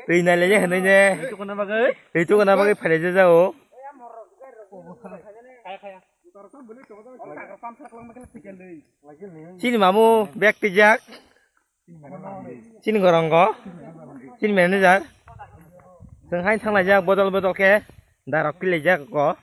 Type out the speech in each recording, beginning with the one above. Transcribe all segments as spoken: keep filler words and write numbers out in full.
Twi nai le je hinui ne. Twi tukuna bagwi phaile je jao. Chini mamu bag twijak. Chini gorongo. Chini manager. Thwng hai thanglaijak bodol bodol khe darok kilaijak ko.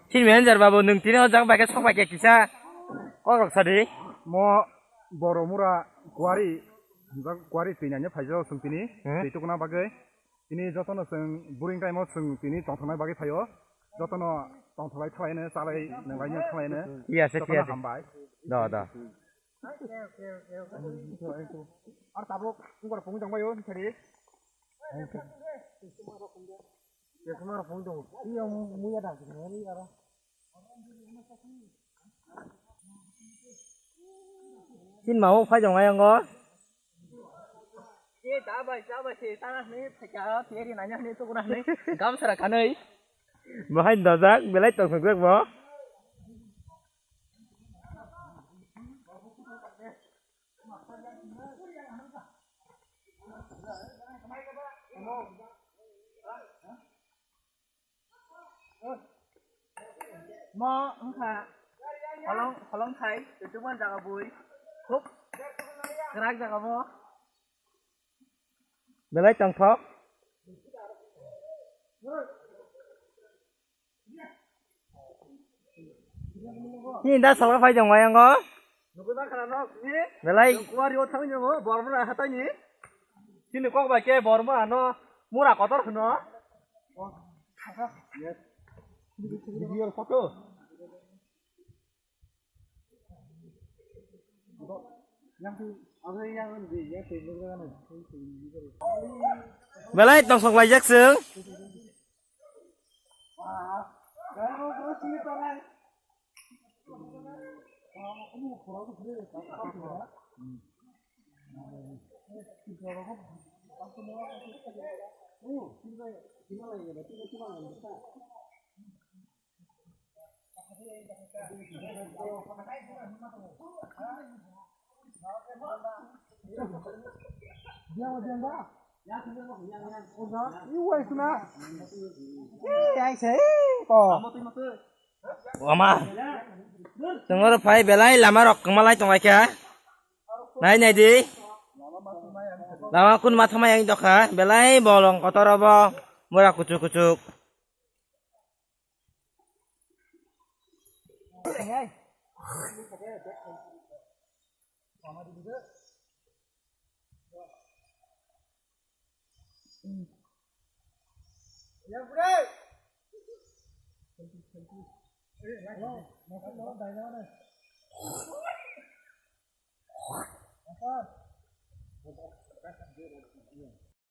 Chini manager babu, nwng tini o jang bai khe sok bai khe kisa kok rok sadi. Mo Boromura kuari, hamjak kuari twi naina phaijao chwng tini, Hmm? Twi tukuna bagwi. Tini jotono chwng buring time o chwng tini tongthoknai bagwi phaio. Jotono tongthoklai thalai no, chalai nwnglai no thalai no. Iya se, jotono iya se. Hambai. Do, do. Ar tabuk wngkor phungwi tongbaio, sadi. Chini mamo phai tong ayang o. Gamsara kanwi. Bahai dojak, belai tongthokjak bo. Mo wngkha holong, holong thai, tongmani jaga bui. Khub kwrak jaga mo. Belai tongthok. Ni da salga phai tong ayang o. Nugui mankha na nok ni. Belai. Kuwari o thangwi nungo, Bormona hatai ni. Chini kok bai khe Bormona no mura kotor hwno. Video photo. Belai tongsok laijak chwng. Wama. Tongoro phai belai lama rok kwmalai tonglaikha. Nai nai di. Lama kun ma thamai ang dokha. Belai bolong kotor obo. Mura kuchuk kuchuk.